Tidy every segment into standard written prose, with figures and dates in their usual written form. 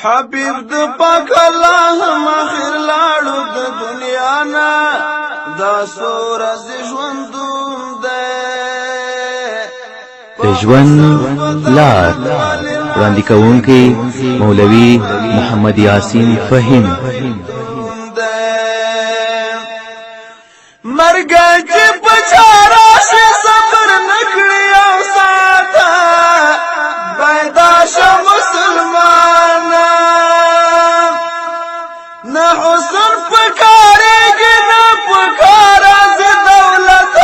حبیب د پاک الله هم اخر لاړو د دنیا نه، دا څو ورځې ژوندون دی. د ژوند لار وړاندې کوونکی مولوي محمد یاسین فهیم. مرګ چې په چا راشي صبر نه کړي او ساته، پیدا شه مسلمانه. نه حسن پکارېږي نه پکار راځي دولت،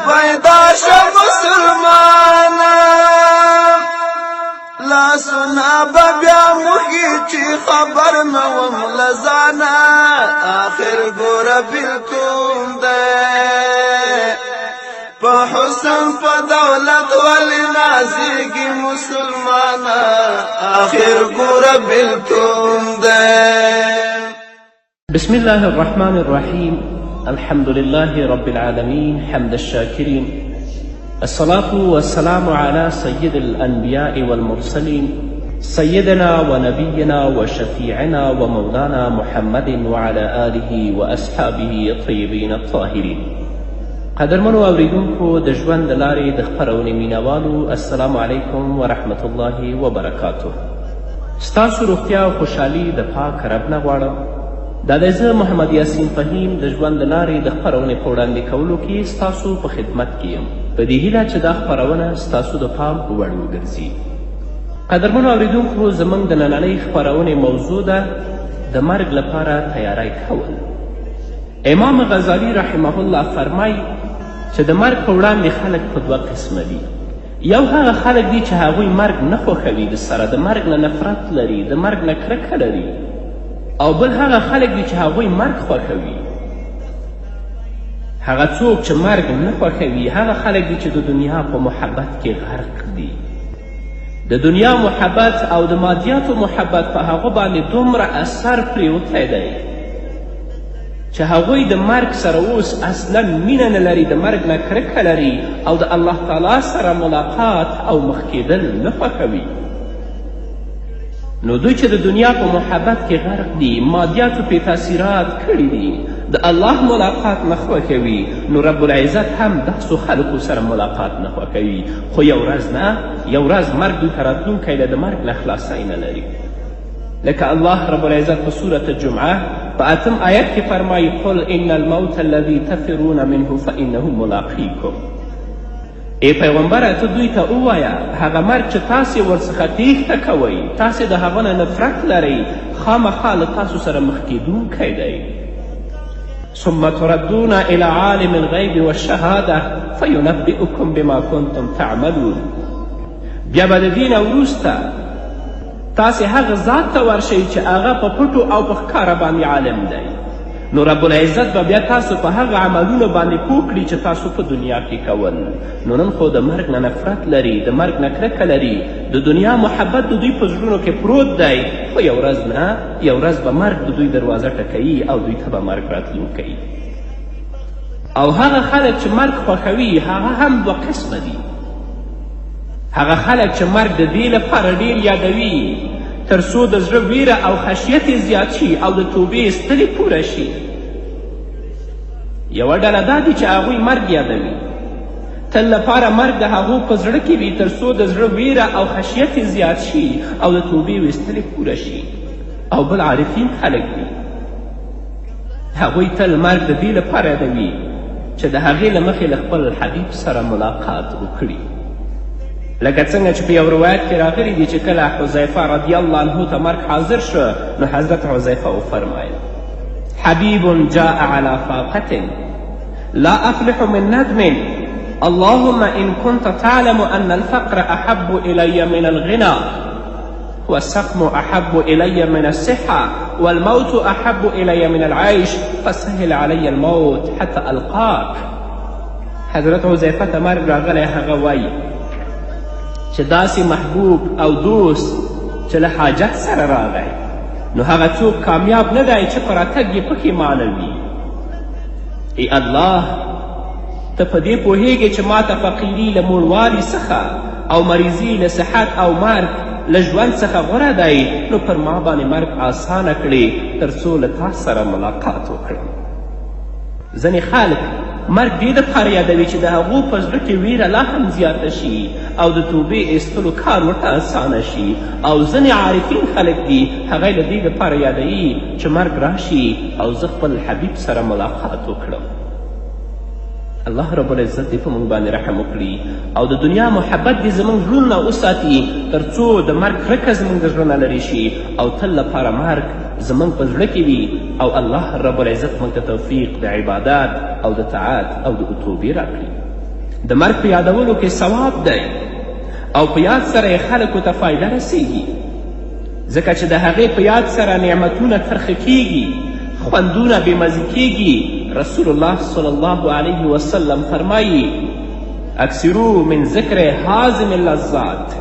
پیدا شه مسلمانه. لاسونه به بیا مخې چې خبر نه وم له ځانه، آخر ګوره بېلتون دی. په حسن په دولت ولې نازېږي مسلمانه، آخر ګوره بېلتون دی. بسم الله الرحمن الرحيم. الحمد لله رب العالمين، حمد الشاكرين، الصلاة والسلام على سيد الأنبياء والمرسلين، سيدنا ونبينا وشفيعنا ومولانا محمد وعلى آله وأصحابه الطيبين الطاهرين. قدرمنو اوریدونکو، د ژوند د لارې د خپرونې مینوالو، السلام علیکم ورحمت الله وبرکاته. ستاسو روغتیا او خوشحالي د پاک رب نه غواړم. دا دی زه محمد یاسین فهیم د ژوند د لارې د خپرونې په وړاندې کولو کې ستاسو په خدمت کې یم، په دې هیله چې دا خپرونه ستاسو د پام وړ وګرځي. قدرمنو اوریدونکو، زموږ د نننۍ خپرونې موضوع ده د مرګ لپاره تیاری کول. امام غزالي رحمه الله فرمایي چې د مرګ په وړاندې خلک په دوه قسمه دي. یو هغه خلک دي چې هغوی مرګ نه خوښوي، د سره د مرګ نه نفرت لري، د مرګ نه کرکه لري، او بل هغه خلک دي چې هغوی مرګ خوښوي. هغه څوک چې مرګ نه خوښوي هغه خلک دي چې د دنیا په محبت کې غرق دي. د دنیا محبت او د مادیاتو محبت په هغو باندې دومره اثر پرېوتی دی چې هغوی د مرګ سره اوس اصلا مینه نه لري، د مرګ نه کرکه لري او د الله تعالی سره ملاقات او مخ کېدل نه خوښوي. نو دوی چې د دنیا په محبت کې غرق دي، مادیاتو پرې تاثیرات کړي دي، د الله ملاقات نه خوښوي، نو رب العزت هم داسو خلکو سره ملاقات نه خوښوي. خو یو ورځ نه یو ورځ مرګ دوی ته راتلونکی دی، د مرګ نه خلاصی نه لري. لکه الله رب العزت په سورة جمعه په اتم آیت کې فرمایي: قل ان الموت الذي تفرون منه فانه ملاقیکم. ای پیغمبره، ته دوی ته ووایه هغه مرګ چې تاسې ورڅخه تیښته کوئ، تاسې د هغه نه نفرت لرئ، خامخا له تاسو سره مخ کېدونکی دی. ثم تردون الى عالم الغیب والشهاده فینبئکم بما کنتم تعملون. بیا به د دې نه وروسته تاسې هغه ذات ته ورشئ چې هغه په پټو او په ښکاره باندې عالم دی، نو رب العزت به بیا تاسو په هغه عملونو باندې پوه کړي چې تاسو په دنیا کې کول. نو نن خو د مرګ نه نفرت لري، د مرګ نه کرکه لري، د دنیا محبت د دوی په زړونو کې پروت دی، خو یو ورځ نه یو ورځ به مرګ د دوی دروازه ټکوي او دوی ته به مرګ راتلونکی. او هغه خلک چې مرګ خوښوي هغه هم دوه قسمه دي. هغه خلک چې مرګ د دې لپاره ډیر یادوي تر څو د زړه ویره او خشیت یې زیات شي او د توبې سترې پوره شي. یوه ډله دا دي چې هغوی مرګ یادوي، تل لپاره مرګ د هغو په زړه کې وي تر څو د زړه ویره او خشیت یې زیات شي او د توبې ویستلې پوره شي. او بل عارفین خلک دي، هغوی تل مرګ د دې لپاره یادوي چې د هغې له مخې له خپل حبیب سره ملاقات وکړي. لکه څنګه چې په یو روایت کې راغلي دي چې کله حذیفه رضی الله عنه ته مرګ حاضر شو، نو حضرت حذیفه وفرمایل: حبیب جاء على فاقة لا أفلح من ندم، اللهم إن كنت تعلم أن الفقر أحب إلي من الغنى والسقم أحب إلي من الصحة والموت أحب إلي من العيش فسهل علي الموت حتى ألقاك. حضرت حذیفه ته مرګ راغلی، هغه وایي چې داسې محبوب او دوست چې له حاجت سره راغی، نو هغه څوک کامیاب نه دی چې په راتګ یې پښېمانه وي. ای الله، ته په دې پوهیږې چې ما ته فقیري له موړوالي څخه او مریضي له صحت او مرګ له ژوند څخه غوره دی، نو پر ما باندې مرګ اسانه کړې تر څو له تا سره ملاقات وکړم. ځینې خلک مرګ دې دپاره یادوي چې د هغو په زړه کې ویره لا هم زیاته شي او د توبې ایستلو کار ورته اسانه شي، او ځینې عارفین خلک دي هغه له دې دپاره یادوي چې مرګ راشي او زه خپل حبیب سره ملاقات وکړم. الله رب العزت دې په موږ باندې رحم وکړي او د دنیا محبت دې زموږ زړونه وساتي تر څو د مرګ کرکه زموږ د زړه نه لرې شي او تل لپاره مرګ زموږ په زړه کې وي، او الله رب العزت موږ ته توفیق د عبادت او د طاعت او د توبې راکړي. د مرګ په یادولو کې ثواب دی او په یاد سره یې خلکو ته فایده رسیږي، ځکه چې د هغې په یاد سره نعمتونه ترخه کیږي، خوندونه بې مزې کیږي. رسول الله صلی الله علیه وسلم فرمایي: اکثرو من ذکر هاضم اللذات،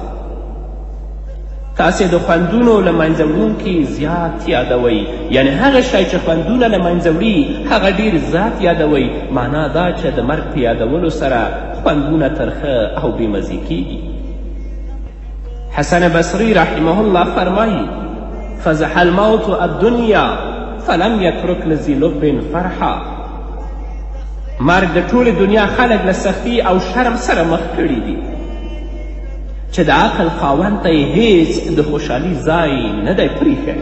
تاسې د خوندونو له منځه وړونکي زیات یادوئ، یعنې هغه شی چې خوندونه له منځه وړي هغه ډیر زیات یادوئ. معنا دا چې د مرګ په یادولو سره خوندونه ترخه او بې مزې کیږي. حسن بصري رحمه الله فرمایي: فزح الموت الدنیا فلم یترک لذي لب فرحا. مرګ د ټولې دنیا خلک له سختی او شرم سره مخ کړي دي چې د عقل خاوند ته یې هیڅ د خوشحالي ځای نه دی پریښی.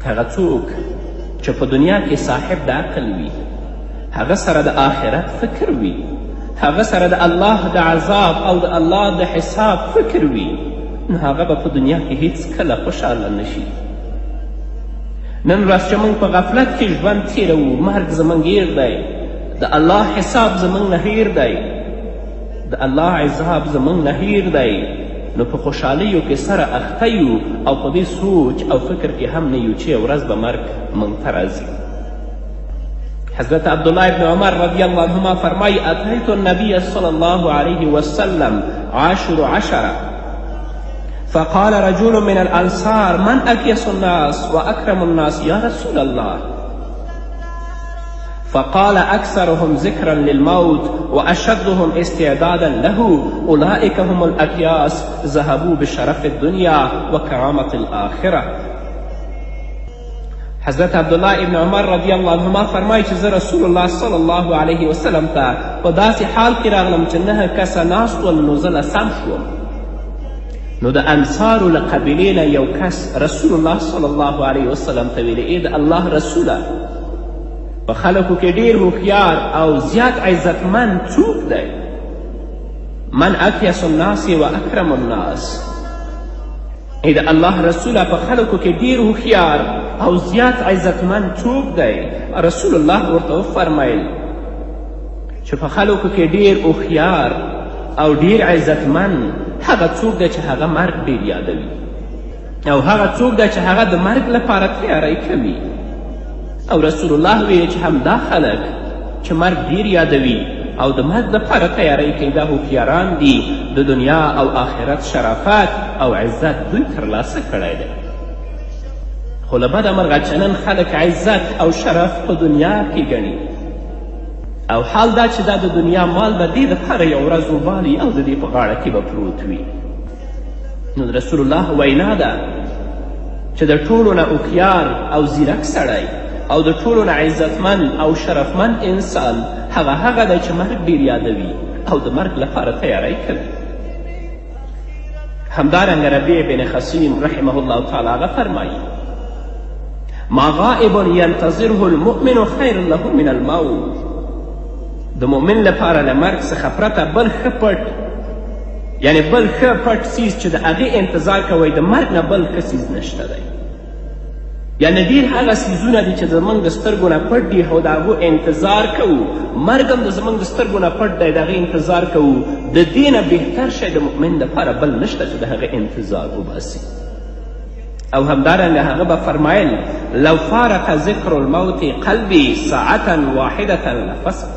هغه څوک چې په دنیا کې صاحب د عقل وي، هغه سره د آخرت فکر وي، هغه سره د الله د عذاب او د الله د حساب فکر وي، نو هغه به په دنیا کې هیڅکله خوشحاله نه شي. نن ورځ چې موږ په غفلت کې ژوند تیروو، مرګ زموږ هیر دی، د الله حساب زموږ نه هیر دی، د الله عذاب زموږ نه هیر دی، نو په خوشحالیو کې سره اخته یو او په دې سوچ او فکر کې هم نه یو چې یو ورځ به مرګ موږ ته راځي. حضرت عبدالله ابن عمر رضی الله عنهما فرمایي: اتیت النبی صلی الله علیه وسلم عشر عشره فقال رجل من الانصار من اکیس الناس واکرم الناس یا رسول الله؟ فقال أكثرهم ذكرا للموت وأشدهم استعدادا له أولئك هم الأكياس ذهبوا بشرف الدنيا وكرامة الآخرة. حضرت عبدالله ابن عمر رضی الله عنهما فرمایي چې زه رسول الله صلی الله علیه وسلم ته په داسې حال کې راغلم چې نهه کسه ناست ول، نو زه لسم شوم. نو د انصارو له قبیلې نه یو کس رسول الله صلی الله علیه وسلم ته ویلې: ای د الله رسوله، په خلکو کې ډیر هوښیار او زیات عزتمند څوک دی؟ من اکیس الناس و اکرم الناس. ای د الله رسوله، په خلکو کې ډیر هوښیار او زیات عزتمند څوک دی؟ رسول الله ورته وفرمیل چې په خلکو کې ډیر هوښیار او ډیر عزتمند هغه څوک دی چې هغه مرګ ډیر یادوي، او هغه څوک دی چې هغه د مرګ لپاره تیاری کوي. او رسول الله ویلي چې همدا خلک چې مرګ ډیر یادوي او د مرګ لپاره تیاری کوي دا هوښیاران دي، د دنیا او آخرت شرافت او عزت دوی ترلاسه کړی دی. خو له بده مرغه چې نن خلک عزت او شرف په دنیا کې ګڼي، او حال دا چې دا د دنیا مال به دې دپاره یو ورځ وبالي او د دې په غاړه کې به پروت وي. نو د رسول الله وینا ده چې د ټولو نه هوښیار او ځیرک سړی او د ټولو نه عزتمند او شرفمند انسان هغه هغه دی چې مرګ ډیر یادوي او د مرګ لپاره تیاری کوي. همدارنګه ربیع بن خصیم رحمه الله تعالی هغه فرمایي: ما غائب ینتظره المؤمن خیر له من الموت. د مؤمن لپاره له مرګ څخه پرته بل ښه پټ، یعنې بل ښه پټ څیز چې د هغې انتظار کوئ، د مرګ نه بل ښه څیز نشته دی. یعنې ډېر هغه څیزونه دي چې زموږ د سترګو نه پټ دي خو د هغو انتظار کوو. مرګ هم د زموږ د سترګو نه پټ دی، د هغې انتظار کوو. د دې نه بهتر شی د مؤمن دپاره بل نشته چې د هغه انتظار وباسي. او همدارنګه هغه به فرمایل: لو فارق ذکر الموت قلبي ساعة واحدة لفسد.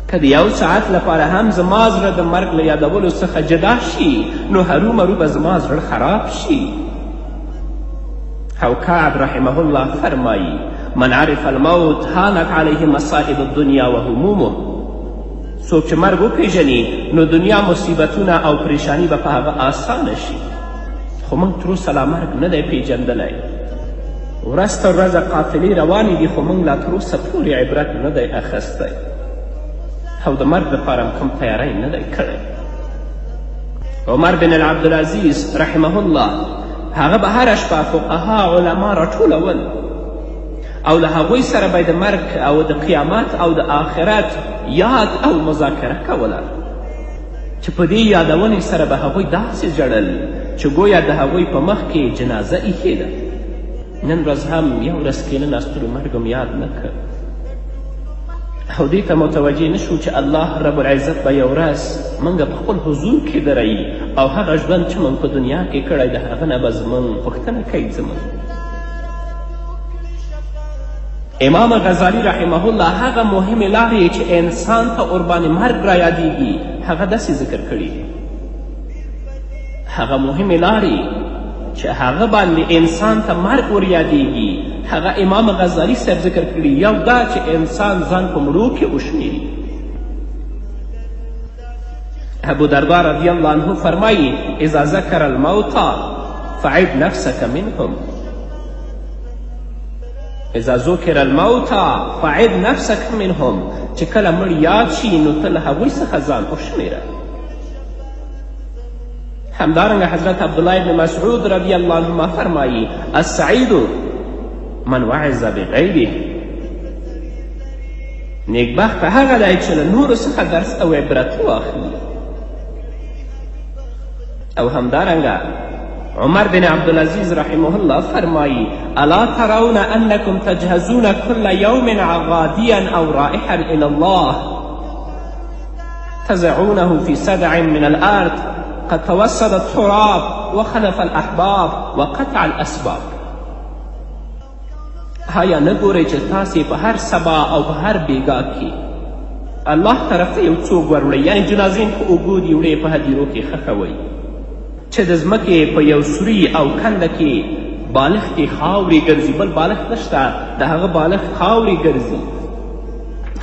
که د یو ساعت لپاره هم زما زړه د مرګ له یادولو څخه جدا شي، نو هرومرو به زما زړه خراب شي. او کعب رحمه الله فرمایي: من عرف الموت هانت علیه مصائب الدنیا و همومه. څوک چې مرګ وپیژني نو دنیا مصیبتونه او پریشانی به په هغه اسانه شي. خو موږ تر اوسه لا مرګ نه دی پیژندلی. ورځ تر ورځه قافلې روانې دي، خو موږ لا تر اوسه پورې عبرت نه دی اخیستی او د مرګ دپاره هم کوم تیاری نه دی کړی. عمر بن عبدالعزیز رحمه الله هغه به هره شپه فقها علما راټولول او له هغوی سره به د مرګ او د قیامت او د آخرت یاد او مذاکره کوله، چې په دې یادونې سره به هغوی داسې ژړل چې ګویا د هغوی په مخ کې جنازه ایښې ده. نن ورځ هم یو ورځ کښېنناستلو مرګ هم یاد نه کړ او دې ته متوجه نه شو چې الله رب العزت به یو ورځ موږ په خپل حضور کې دروي او هغه ژوند چې موږ په دنیا کې کړی د هغه نه به زموږ پوښتنه کوي. زموږ امام غزالی رحمه الله هغه مهمې لارې چې انسان ته ورباندې مرګ رایادیږي هغه داسې ذکر کړي دي. هغه مهمې لارې چې هغه باندې انسان ته مرګ وریادیږي هغه امام غزالی صاحب ذکر کړي. یو دا چې انسان ځان په مړو کې وشمیري. ابو دردا رضی الله عنه فرمایي اذا ذکر الموتی فعد نفسک منهم، اذا ذکر الموتی فعد نفسک منهم، چې کله مړ یاد شي نو ته له هغوی څخه ځان وشمیره. همدارنګه حضرت عبدالله ابن مسعود رضی الله عنهما فرمایي السعید من وعظ بغیره، نیکبخته هغه دی چې له نورو څخه درس او عبرت واخلي. او همدارنګه عمر بن عبدالعزیز رحمه الله فرمایي الا ترون انکم تجهزون كل یوم غادیا او رائحا الى الله تزعونه في صدع من الأرض قد توسد التراب وخلف الأحباب وقطع الأسباب. آیا نه ګورئ چې تاسې په هر سبا او په هر بیګا کې الله طرف ته یو څوک وروړئ، یعنې جنازې په اوږو دي وړې، په هدیرو کې ښخوئ، چې د ځمکې په یو سوري او کنده کې بالښت یې خاورې ګرځي، بل بالښت نشته، د هغه بالښت خاورې ګرځي.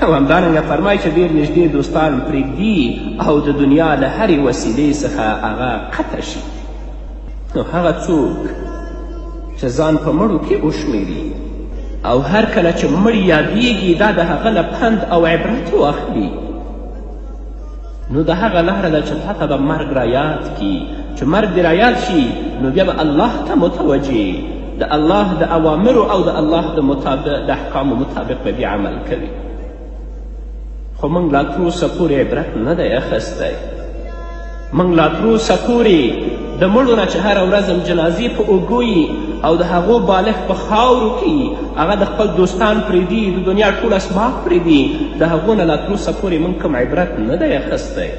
او همدارنګه فرمایي چې ډېر نږدې دوستان پرېږدي او د دنیا له هرې وسیلې څخه هغه قطع شي. نو هغه څوک چې ځان په مړو کې وشمیري او هر کله چې مړ یادیږي دا د هغه له پند او عبرت واخلي، نو د هغه لاره ده چې تا ته به مرګ را یاد کړي. چې مرګ دې را یاد شي نو بیا به الله ته متوجه، د الله د اوامرو او د الله د مطابق د احکامو مطابق به بیا عمل کوي. خو موږ لا تر اوسه پورې عبرت نه دی اخیستی. موږ لا تر اوسه پورې د مړو نه چې هره ورځ هم جنازې په اوږو او د هغو بالښت په خاورو کې، هغه د خپل دوستان پرېږدي، د دنیا ټول اسباب پرېږدي، د هغو نه لا تر اوسه پورې موږ کوم عبرت نه دی اخیستی.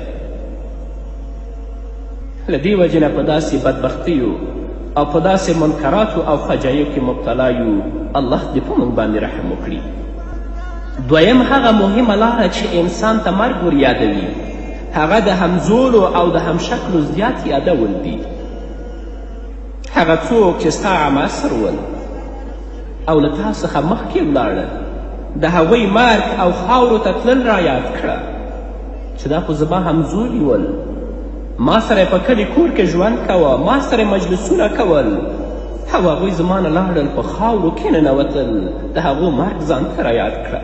له دې وجې نه په داسې بدبختیو او په داسې منکراتو او فجایعو کې مبتلا یو. الله دې په موږ باندې رحم وکړي. دویم هغه مهمه لاره چې انسان ته مرګ وریادوي هغه د همزولو او د همشکلو زیات یادول دي. هغه څوک چې ستا همعصر ول او له تا څخه مخکې ولاړل، د هغوی مرګ او خاورو ته تلل را یاد کړه چې دا خو زما همزولي ول، ما سره په کلي کور کې ژوند کوه، ما سره مجلسونه کول او هغوی زما نه لاړل، په خاورو کې ننوتل. د هغو مرګ ځان ته را یاد کړه،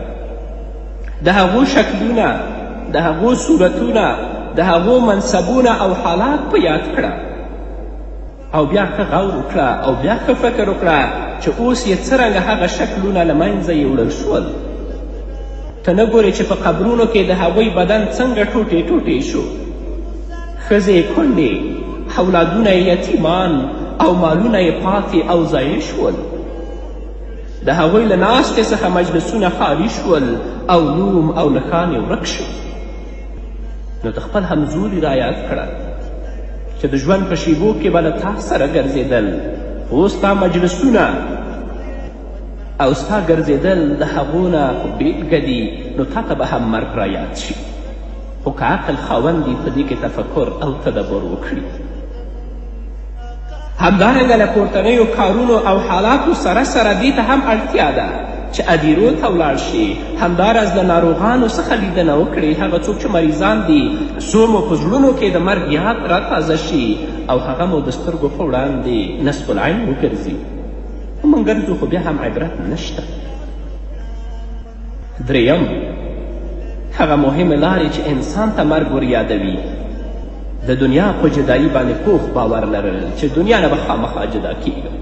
د هغو شکلونه، د هغو صورتونه، د هغو منصبونه او حالات په یاد کړه او بیا ښه غور وکړه او بیا ښه فکر وکړه چې اوس یې څرنګه هغه شکلونه له منځه یوړل شول. ته نه ګورې چې په قبرونو کې د هغوی بدن څنګه ټوټې ټوټې شو، ښځې یې کونډې، اولادونه یې یتیمان او مالونه یې پاتې او ضایع شول. د هغوی له ناستې څخه مجلسونه خالي شول او نوم او نښان یې ورک شو. نو د خپل همزولي را یاد کړه چې د ژوند په شیبو کې به له تا سره ګرځېدل، خو اوس ستا مجلسونه او ستا ګرځېدل د هغو نه خو بېلګه دي، نو تا ته به هم مرګ را یاد شي. خو که عقل خاوند په دې کې تفکر او تدبر وکړي. همدارنګه له پورتنیو کارونو او حالاتو سره سره دې ته هم اړتیا ده چې ادیرو ته ولاړ شي، همداراز له ناروغانو څخه لیدنه وکړي، هغه څوک چې مریضان دي، څو مو په زړونو کې د مرګ یاد راتازه شي او هغه مو د سترګو په وړاندې نصب العین وګرځي. موږ ګرځو خو بیا هم عبرت نشته. دریم، هغه مهمې لارې چې انسان ته مرګ وریادوي، د دنیا په جدایي باندې پوخ باور لرل چې دنیا نه به خامخا جدا کیږم.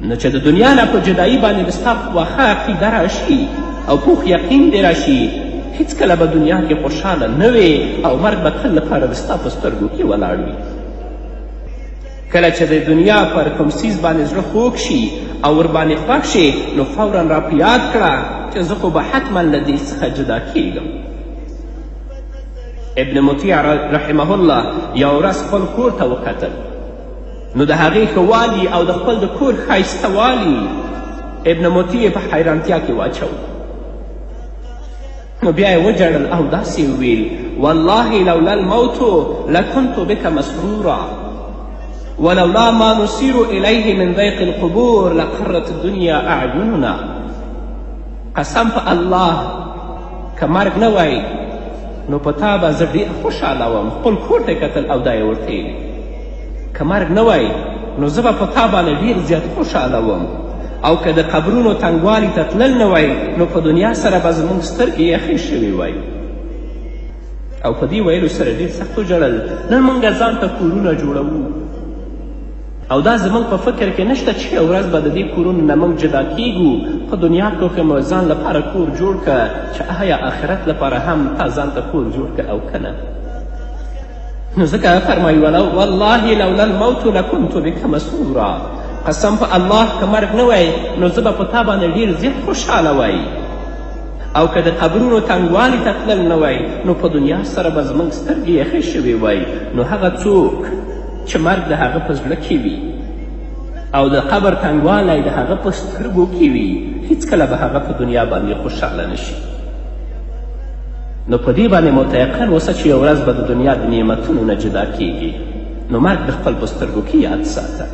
نو چې د دنیا نه په جدایي باندې د ستا پخه عقیده راشي او پوخ یقین دې راشي، هیڅکله به دنیا کې خوشحاله نه وې او مرګ به تل لپاره د ستا په سترګو کې ولاړ وي. کله چې د دنیا پر کوم څیز باندې زړه خوږ شي او ورباندې خوښ شي، نو فورا را په یاد کړه چې زه خو به حتما له دې څخه جدا کیږم. ابن مطیع رحمه الله یو ورځ خپل کور ته وکتل، نو د هغې ښه والي او د خپل د کور ښایسته والي ابن مطیع په حیرانتیا کې واچو. نو بیا یې وژړل او داسې یې وویل: والله لولا الموت لکنت بک مسرورا ولولا ما نصیر الیه من ضیق القبور لقرت الدنیا اعیننا. قسم په الله که مرګ نه وای نو په تا به زه ډېر خوشحاله وم. خپل کور ته کتل او دا یې ورته ویل، که مرګ نه وای نو زه به په تا باندې ډېر زیات خوشحاله وم، او که د قبرونو تنګوالي ته تلل نه وای نو په دنیا سره به زموږ سترګې یخې شوې وای. او په دې ویلو سره ډېر سخت وژړل. نن موږ ځان ته کورونه جوړوو او دا زموږ په فکر کې نشته چې یو ورځ به د دې کورونو نه موږ جدا کیږو. په دنیا کې مو ځان لپاره کور جوړ که چې آیا آخرت لپاره هم تا ځان ته کور جوړ که او که نه. نو ځکه فرمایي والله لولا الموت لکنت بک مسرورا. قسم په الله که مرګ نه وای نو زه به په تا باندې ډېر زیات خوشحاله وای، او که د قبرونو تنګوالي ته تلل نه وای نو په دنیا سره به زموږ سترګې یخې شوې وای. نو هغه څوک چې مرګ د هغه په زړه کې وي او د قبر تنګوالی د هغه په سترګو کې وي، هیڅکله به هغه په دنیا باندې خوشحاله نه شي. نو په دې باندې متیقن اوسه چې یو ورځ به د دنیا د نعمتونو نه جدا کیږي. نو مرګ د خپل په سترګو کې یاد ساته.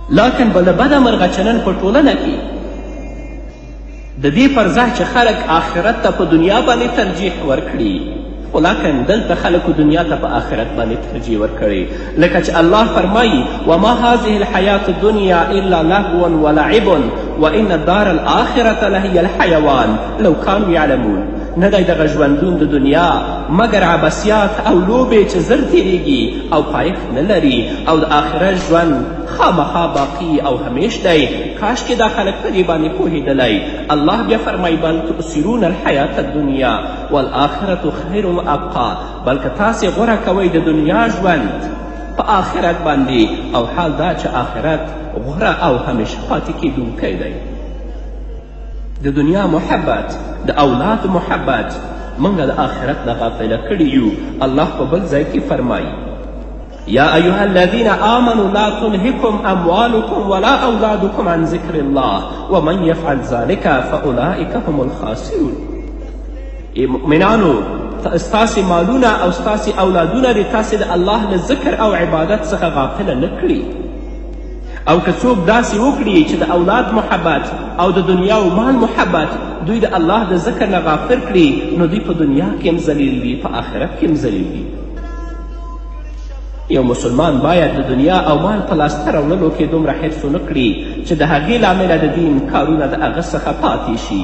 لاکن به له بده مرغه چې نن په ټولنه کې د دې پر ځای چې خلک آخرت ته په دنیا باندې ترجیح ورکړي، خو لاکن دلته خلکو دنیا ته په آخرت باندې ترجیح ورکړې، لکه چې الله فرمایي: وما هذه الحیاة الدنیا الا لهو ولعب وان الدار الآخرة لهی الحیوان لو کانو یعلمون. نه دی دغه ژوندون د دنیا مګر عبثیات او لوبې چې زر تیریږي او پایښت نه لري، او د آخرت ژوند خامخا باقي او همیش دی. کاشکې دا خلک په دې باندې پوهېدلی. الله بیا فرمایي: بل تؤثرون الحیاة الدنیا والآخرة خیر و ابقا. بلکه تاسې غوره کوئ د دنیا ژوند په آخرت باندې، او حال دا چې آخرت غوره او همیشه پاتې کیدونکی دی. د دنیا محبت، د اولاد محبت موږ د آخرت نه غافله کړي یو. الله په بل ځای کې فرمایي: یا ایها الذین آمنوا لا تلهکم اموالکم ولا اولادکم عن ذکر الله ومن یفعل ذلک فاولئک هم الخاسرون. ای مؤمنانو، ستاسې مالونه او ستاسې اولادونه دې تاسې د الله له ذکر او عبادت څخه غافله نه کړي، او که څوک داسې وکړي چې د اولاد محبت او د دنیا او مال محبت دوی د الله د ذکر نه غافل کړي، نو دوی په دنیا کې هم ذلیل دي، په آخرت کې هم ذلیل دي. یو مسلمان باید د دنیا او مال په لاسته راوړلو کې دومره حرص ونه کړي چې د هغې لامله د دین کارونه د هغه څخه پاتې شي،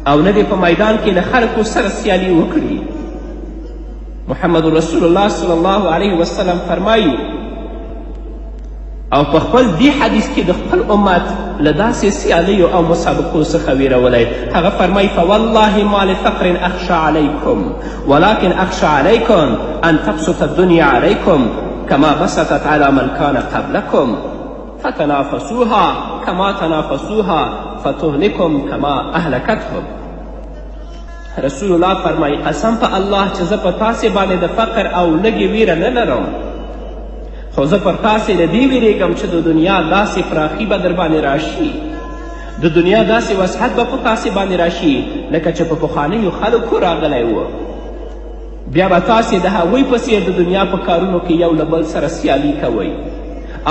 او نه دې په میدان کې له خلکو سره سیالي وکړي. محمد رسول الله صلی الله علیه وسلم فرمایي، او په خپل دې حدیث کې د خپل امت له داسې سیالیو او مسابقو څخه ویرولی. هغه فرمایي: فوالله ما لفقر اخشى علیکم ولكن اخشى علیکم ان تبسط الدنیا علیکم کما بسطت علی من کان قبلکم فتنافسوها کما تنافسوها فتهلکم کما اهلکتهم. رسول الله فرمایي: قسم په الله چې زه په تاسې باندې د فقر او لږې ویره نه لرم، خو زه پر تاسې له دې ویرېږم چې د دنیا داسې پراخي به در باندې راشي، د دنیا داسې وسعت به په تاسې باندې راشي لکه چې په پخوانیو خلکو راغلی و. بیا به تاسې د هغوی په څیر د دنیا په کارونو کې یو له بل سره سیالي کوئ،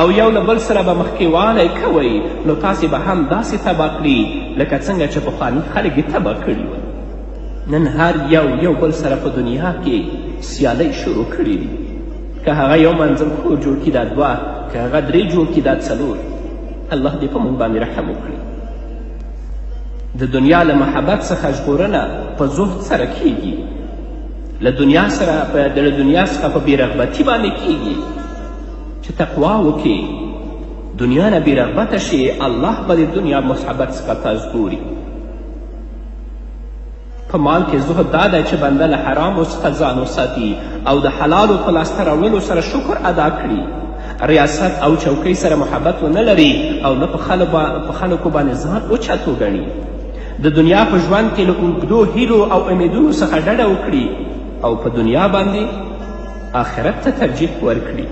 او یو له بل سره به مخکېوالی کوئ، نو تاسې به هم داسې تباه کړي لکه څنګه چې پخواني خلک یې تباه کړي ول. نن هر یو یو بل سره په دنیا کې سیالۍ شروع کړي دي. که هغه یو منزل کور جوړ کړي دا دوه، که هغه درې جوړ کړي دا څلور. الله دې په موږ باندې رحم وکړي. د دنیا له محبت څخه ژغورنه په زهد سره کیږي، له دنیا سره له دنیا څخه په بېرغبتي باندې کیږي. چې تقوا وکړي، دنیا نه بېرغبته شي، الله به د دنیا محبت څخه تا ژغوري. په مال کې زهد دا دی چې بنده له حرامو څخه ځان وساتي او د حلالو په لاسته راوړلو سره شکر ادا کړي. ریاست او چوکۍ سره محبت ونه لري او نه په خلکو باندې ځان اوچت وګڼي. د دنیا په ژوند کې له اوږدو هیلو او امیدونو څخه ډډه وکړي او په دنیا باندې آخرت ته ترجیح ورکړي.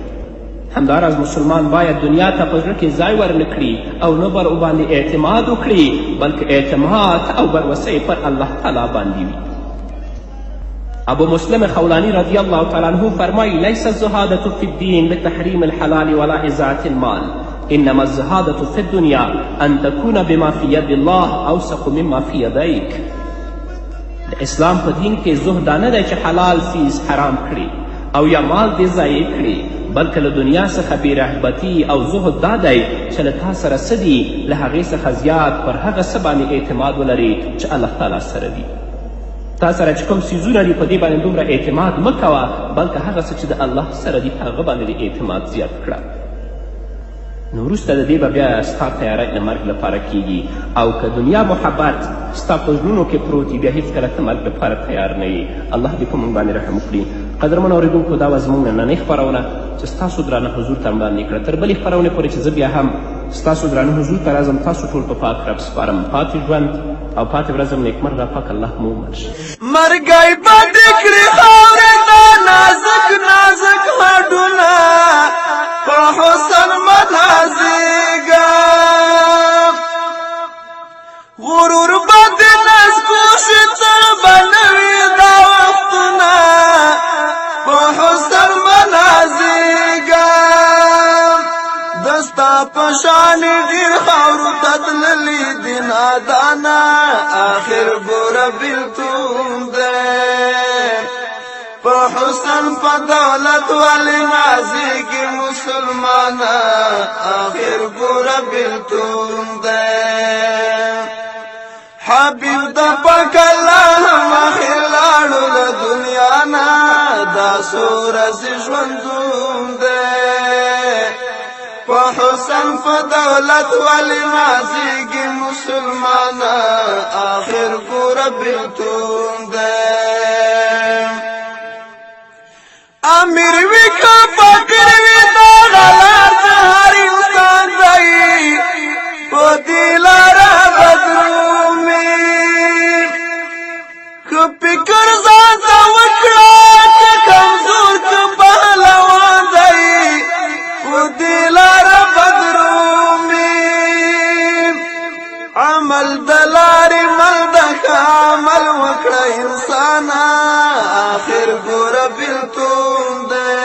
همداراز مسلمان باید دنیا ته په زړه کې ځای ورنکړي او نه بر باندې اعتماد وکړي، بلکې اعتماد او بروسه پر الله تعالی باندې وي. ابو مسلم خولانی رضی الله تعالی عنه فرمایي: لیس الزهادة فی الدین بتحریم الحلال ولا اضاعة المال، انما الزهادة فی الدنیا ان تکون بما فی ید الله اوثق مما فی یدیک. د اسلام په دین کې زهد دا نه دی چې حلال څیز حرام کړي او یا مال دې ضایع کړي، بلکې له دنیا څخه بېرغبتي او زهد دا دی چې له تا سره څه دي له هغې څخه زیات پر هغه څه باندې اعتماد ولرې چې الله تعالی سره دي. تا سره چې کوم څیزونه دي په دې باندې دومره اعتماد مه کوه، بلکې هغه څه چې د الله سره دي په هغه باندې دې اعتماد زیات کړه. نو وروسته د دې به بیا ستا تیاری د مرګ لپاره کیږي، او که دنیا محبت ستا په زړونو کې پروت وي بیا هیڅکله ته مرګ لپاره تیار نه یې. الله دې په موږ باندې رحم وکړي. قدرمنو اورېدونکو، دا وه زموږ نننۍ خپرونه چې ستاسو درانه حضور ته وړاندې کړه. تر بلې خپرونې پورې چې زه بیا هم ستاسو درانه حضور ته راځم، تاسو ټول په پاک رب سپارم. پاتې ژوند او پاتې ورځ هم نیکمرغه پاک الله مو مل شي. مرګی به دې کړي خاورې ته نازک نازک هډونه، په حسن مه نازېږه. غرور به دې نسکور شي تل به نه وي دا وختونه، په حسن مه نازېږه. د ستا په شان ډېر خاورو ته تللي دي نادانه، آخر ګوره بېلتون دی. په حسن په دولت ولې نازېږي مسلمانه، آخر ګوره بېلتون دی. حبیب د پاک الله مخې لاړو له دنیا نه، دا څو ورځې ژوندون دی. په حسن په دولت ولې نازېږي مسلمانه، آخر ګوره بېلتون دی. امیر وي که فقیر وي دا غلار د هر انسان دی، په دې لاره به درومي. که فکر ځان ته وکړه که کمزور که پهلوان دی، په دې لاره به درومي. عمل د لارې مل د ښه عمل وکړه انسانه، آخر ګوره بېلتون دی.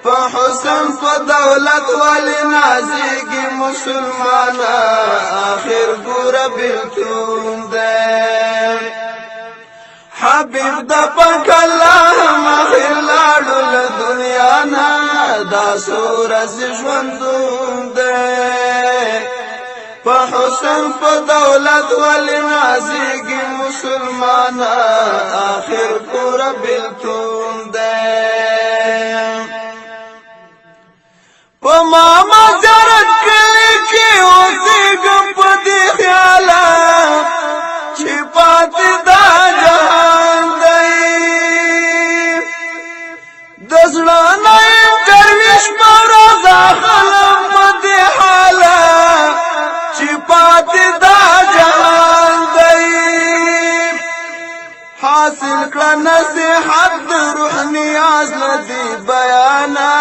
په حسن په دولت ولې نازېږي مسلمانه، آخر ګوره بېلتون دی. حبیب د پاک الله مخې لاړو له دنیا نه، دا څو ورځې ژوندون دی. په حسن په دولت ولې نازېږي مسلمانه، آخر ګوره بېلتون دی. په ماما زیارت کلي کې اوسېږم په دې خیاله چې پاتې دا جهان دی. د زړه نه یم درویش په ورځ اخلم په دې حاله چې پاتې دا جهان دی. حاصل کړه نصیحت د روح نیاز له دې بیانه،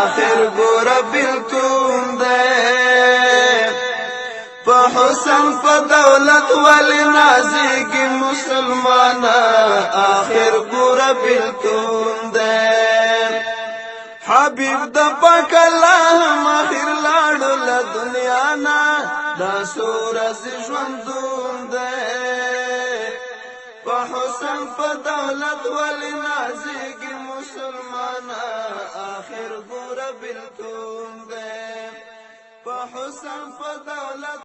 آخر ګوره بېلتون دی. په حسن په دولت ولې نازېږي مسلمانه، آخر ګوره بېلتون دی. حبیب د پاک الله مخیر لاړو له دنیا نه، دا څو ورځې ژوندون دی. په حسن په دولت ولې نازېږي مسلمانه؟ آخر ګوره بېلتون دی. په حسن په دولت